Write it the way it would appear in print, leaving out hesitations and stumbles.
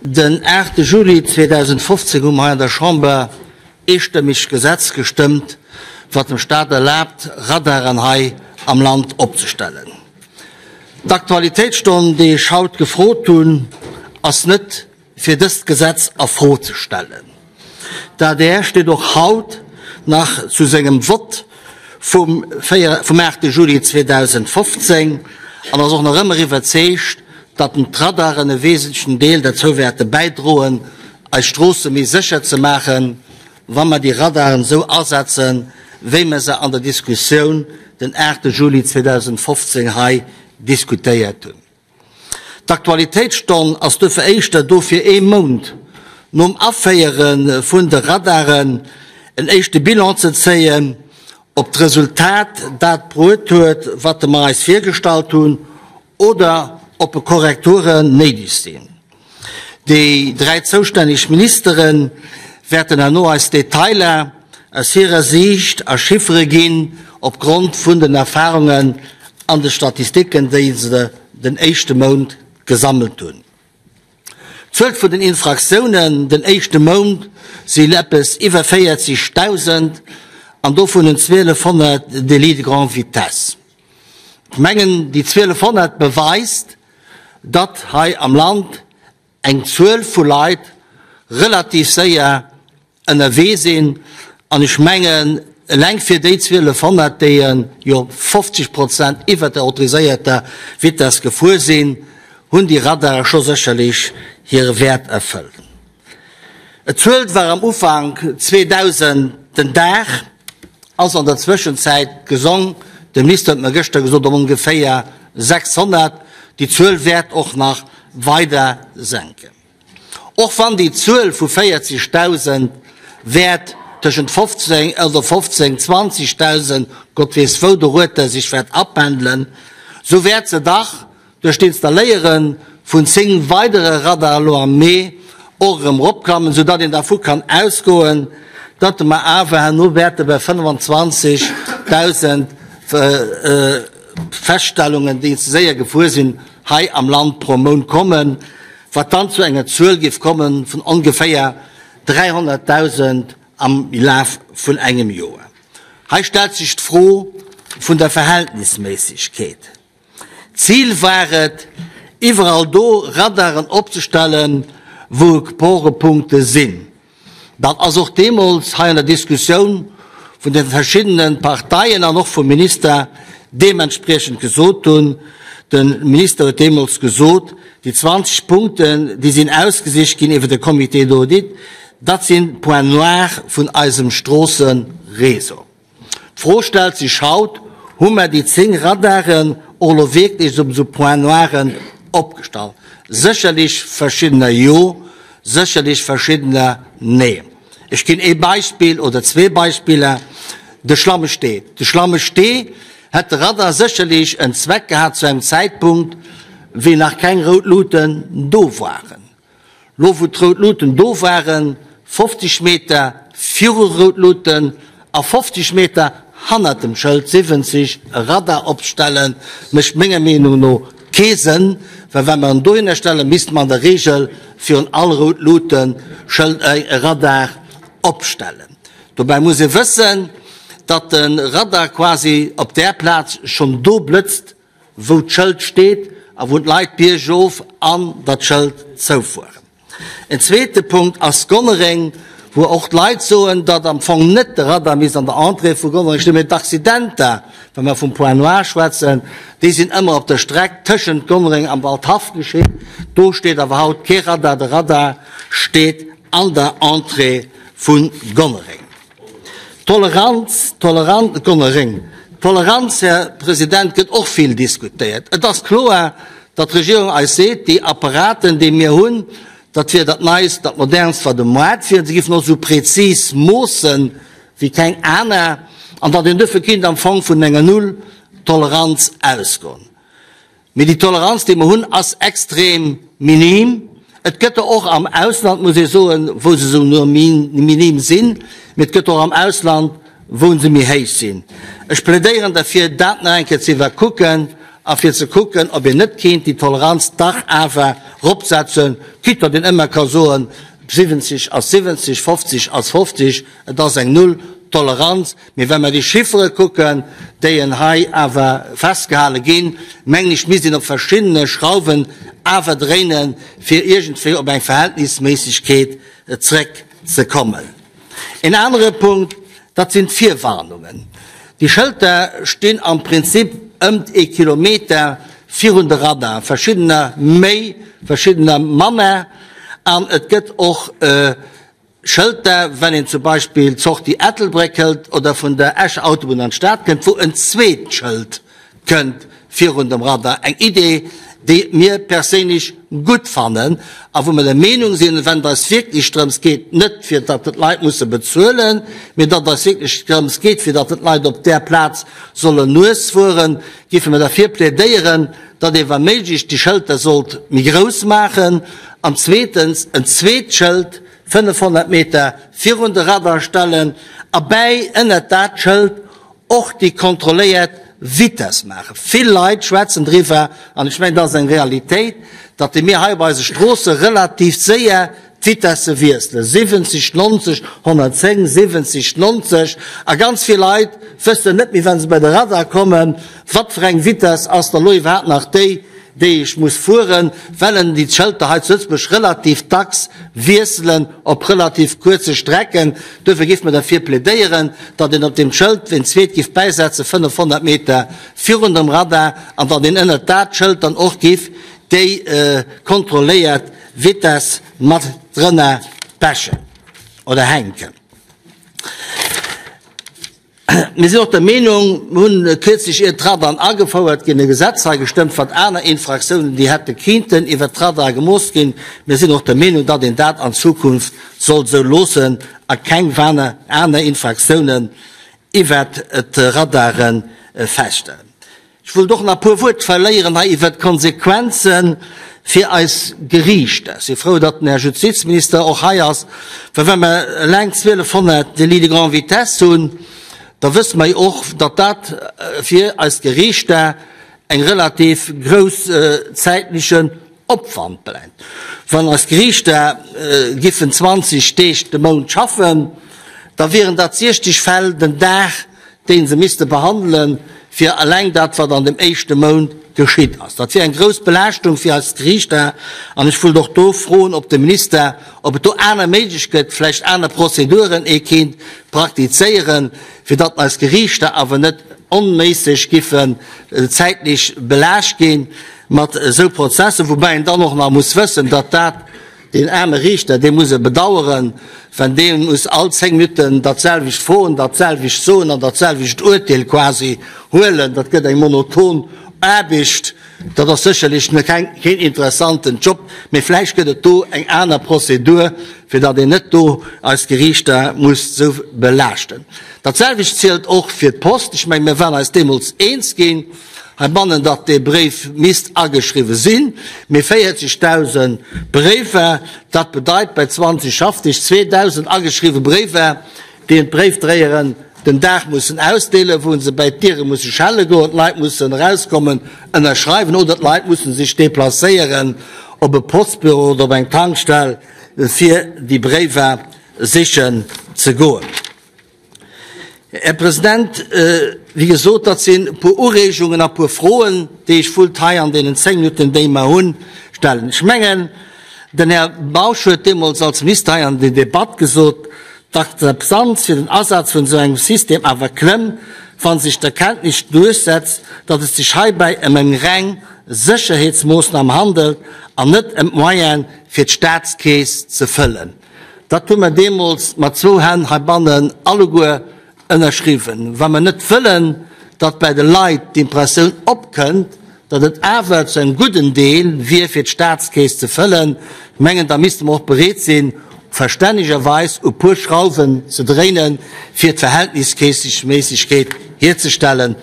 Den 8 Juli 2015 hu mer hei an der Chamber eestëmmeg d'Gesetz gestëmmt, wat dem Staat erlaabt, Radaren hei am Land opzestellen. D'Aktualitéitsstonn, déi ech haut gefrot hunn, ass net, fir dëst Gesetz a Fro ze stellen. D'adr steet och haut nach zu sengem Vott vum 8 Juli 2015 an ass och nach ëmmer iwwerzeegt, datt d'Radaren e wesentlechen Deel derzou wäerte bäidroen, eis Stroosse méi sécher ze maachen, wa mer déi Radaren esou asetzen, wéi mer se an der Diskussioun den 8 Juli 2015 hei diskutéiert hunn. D'Aktualitéitsstonn ass duerfir éischter do fir ee Mount nom Aféiere vun de Radaren en éischte Bilan ze zéien, ob d'Resultat dat bruet huet, wat mer eis virgestallt hunn, oder ob Korrekturen néideg sinn. Déi 3 zoustänneg Ministere wäerten herno eis Detailer aus hirer Siicht a Chiffere ginn, opgrond vun den Erfarungen an de Statistiken, déi se den éischte Mount gesammelt hunn. D'Zuel vun den Infraktiounen den éischte Mount sinn eppes iwwer 40.000 an dovun 1.200 Délits de grande vitesse. Ech mengen, déi 1.200 beweist, datt hei am Land eng Zuel vu Leit relativ séier ënnerwee sinn. An ech mengen, eleng fir déi 1.200, déi jo 50 Prozent iwwert der autoriséierter Vitess gefuer sinn, hunn déi Radare scho sécherlech hire Wäert erfëllt. D'Zuel war am Ufank 2.000 den Dag, ass an der Zwëschenzäit gesong, de Minister huet mer gëschter gesot, op ongeféier 600. Déi Zuel wäert och nach weider senken. Och wann déi Zuel vu 40.000 wäert tëschent 15 oder 15, 20.000, Gott weess wou dorueter sech wäert apendelen, sou wäert se dach Duerch d'Installéiere vun 10 weidere Radar elo am Mee och erëm eropklammen, sou datt een dervu kann ausgoen, datt mer awer herno wäerte bei 25.000 Feststellungen, déi ze séier gefuer sinn, hei am Land pro Mount kommen, wat dann zu enger Zuel géif komme vun ongeféier 300.000 am Laf vun engem Joer. Hei stellt sech d'Fro vun der Verhältnisméissegkeet. Zil war et, iwwerall do Radaren opzestellen, wou Geforepunkte sinn. Dat ass och deemools hei an der Diskussioun vun de verschiddene Parteien an och vum Minister deementspriechend gesot hunn. De Minister huet deemools gesot, déi 20 Punkten, déi sinn ausgesicht ginn iwwer de Comité d'audit, dat sinn d'Points noirs vun eisem Stroosseréseau. D'Fro stellt sech haut, Hu mer déi 10 Radaren och elo wierklech op esou Points noiren opgestallt? Sécherlech verschiddener jo, sécherlech verschiddener nee. Ech ginn ee Beispill oder zwee Beispiller, De Schlammestee. De Schlammestee hätt de Radar sécherlech en Zweck gehat zu engem Zäitpunkt, wéi nach keng rout Luuten do waren. Lo wou d'rout Luuten do waren, 50 Meter viru rout Luuten a 50 Meter hannert dem Schëld 70 e Radar opstellen, mécht menger Meenung no kee Sënn, well wa mer en dohinner stellen, misste mer an der Regel virun all rout Luuten Schëld e Radar opstellen. Dobäi muss ee wëssen, datt de Radar quasi op där Plaz schonn do blëtzt, wou d'Schëld steet a wou d'Leit biergof an dat Schëld zoufueren. En zweete Punkt ass Gonnereng, wou och d'Leit soen, datt am Fong net de Radar misst an der Entrée vu Gonnereng stoen, mee d'Accidenter, wa mer vum Point noir schwätzen, déi sinn ëmmer op der Streck tëschent Gonnereng an Waldhaff geschitt. Do steet awer haut kee Radar, de Radar steet an der Entrée vu Gonnereng. Toleranz, Toleranz, Gonnereng, Toleranz, Här President, gëtt och vill diskutéiert. Et ass kloer, datt d'Regierung eis seet, déi Apparaten, déi mir hunn, dat wier dat Neist, dat Modernst, wat um Moart wier. Se géifen och esou prezis moossen, wéi keng aner, an datt een duerfir kéint am Fong vun enger Null-Toleranz ausgoen. Mee déi Toleranz, déi mer hunn, ass extrem minim. Et gëtt der och am Ausland, muss ee soen, wou se esou nur minim sinn, mee et gëtt och am Ausland, wou se méi héich sinn. Ech plädéieren derfir, dat nach eng Kéier ze iwwerkucken a fir ze kucken, ob een net kéint déi Toleranz dach awer. ropsetzen, quitte datt een ëmmer ka soen, 70 ass 70, 50 ass 50, et ass eng Null-Toleranz. Mee wa mer déi Chiffere kucken, déi en hei awer festgehale ginn, mengen ech, misst een op verschiddene Schrauwen awer dréinen, fir iergendwéi op eng Verhältnisméissegkeet zrëckzekommen. En anere Punkt, dat sinn d'Virwarnungen. Déi Schëlter stinn am Prinzip ëmt ee Kilometer virun de Radar, verschiddener méi, verschiddener manner. An et gëtt och Schëlter, wann een zum Beispill d'Sortie Ettelbréck hëlt oder vun der Escher Autobunn an d'Stad kënnt, wou en zweet Schëld kënnt virun dem Radar. Eng Idee, déi mir perséinlech gutt fannen a wou mer der Meenung sinn, wann et eis wierklech drëms geet, net fir datt d'Leit musse bezuelen, mee datt et eis wierklech drëms geet, fir datt d'Leit op där Plaz sollen lues fueren, géife mer derfir plädéieren, datt ee wa méiglech déi Schëlter sollt méi grouss maachen an zweetens en zweet Schëld 500 Meter virun de Radar stellen a bäi ënnert dat Schëld och déi kontrolléiert Vitess maachen. Vill Leit schwätzen driwwer, an ech mengen, dat ass eng Realitéit, datt mir hei op eise Stroosse relativ séier d'Vitesse wiesselen, 70, 90, 110, 70, 90, a ganz vill Leit wëssen net méi, wa se bei de Radar kommen, wat fir eng Vitess ass da lo iwwerhaapt nach déi, déi ech muss fueren, well en déi Schëlter hei zu Lëtzebuerg relativ dacks wiesselen op relativ kuerze Strecken. Duerfir géife mer derfir plädéieren, datt een op deem Schëld en zweet géif bäisetzen, 500 Meter virun dem Radar, an datt een ënnert dat Schëld dann och géif déi kontrolléiert Vitess mat drënner pechen oder hänken. Mir sinn och der Meenung, mir hunn kürzlech, ier d'Radaren agefouert ginn, e Gesetz hei gestëmmt, wat aner Infraktiounen, déi hätte kinnten iwwert d'Radare gemooss ginn. Mir sinn och der Meenung, datt een dat an Zukunft sollt esou loossen a keng aner Infraktiounen iwwert d'Radare feststellen. Ech wollt och nach e puer Wuert verléieren hei iwwert d'Konsequenze fir eis Geriichter. Ech si frou, datt den Här Justizminister och hei ass, well wa mer eleng 1.200 Délits de grande vitesse hunn, da wësse mer jo och, datt dat fir eis Geriichter eng relativ grouss zäitliche Opwand brengt. Wann eis Geriichter giffen 20 Deeg de Mount schaffen, da wieren dat 60 Fäll den Dag, déi se misste behandelen, fir eleng dat, wat an dem éischte Mount geschitt ass. Dat wier eng grouss Belaaschtung fir eis Geriichter. An ech wullt och do froen, ob de Minister, ob et do aner Méiglech gëtt, vläicht aner Prozeduren ee kéint praktizéieren, fir datt eis Geriichter awer net onméisseg giffen zäitlech belaascht ginn mat esou Prozessen, woubäi een dann och nach muss wëssen, datt dat deen aarme Riichter, dee muss e bedauern, wenn dee muss all 10 Minutten dat selwecht froen, dat selwecht soen an dat selwecht Uerteel quasi huelen. Dat gëtt eng monoton Aarbecht. Dat ass sécherlech keen interessanten Job, mee vläicht gëtt et do eng aner Prozedur, fir datt een net do eis Geriichter muss esou belaaschten. Dat selwecht zielt och fir d'Post. Ech mengen, mir waren eis deemools eens ginn heibannen, datt dee Bréif misst ageschriwwen sinn. Mee 40.000 Bréifer, dat bedeit bei 20 Schaffdeeg 2.000 ageschriwwe Bréifer, déi en d'Bréifdréieren den Dag mussen ausdeelen, wou se bäi d'Diere musse schelle goen, d'Leit mussen erauskommen, ënnerschreiwen oder d'Leit musse sech deplacéieren op e Postbüro oder op eng Tankstell, fir déi Bréifer sichen ze goen. Här President, wéi gesot, dat sinn e puer Ureegungen a puer Froen, déi ech wullt hei an deenen 10 Minutten, déi mer hunn, stellen. Ech mengen, den Här Bausch huet deemools als Minister hei an der Debatt gesot, d'Akzeptanz fir den Asaz vun esou engem System awer klëmmt, wa sech d'Erkenntnis duerchsetzt, datt et sech heibäi ëm eng reng Sécherheetsmoossnam handelt an net ëm d'Moyene fir d'Staatskeess ze fëllen. Dat hu mer deemools mat zwou Hänn heibannen alleguer ënnerschriwwen. Wa mer net wëllen, datt bäi de Leit d'Impressioun opkënnt, datt et awer zu engem gudden Deel wier fir d'Staatskeess ze fëllen, mengen, da misste mer och bereet sinn, verstännegerweis u puer Schrauwen ze dréinen, fir d'Verhältnisméissegkeet hierzestellen.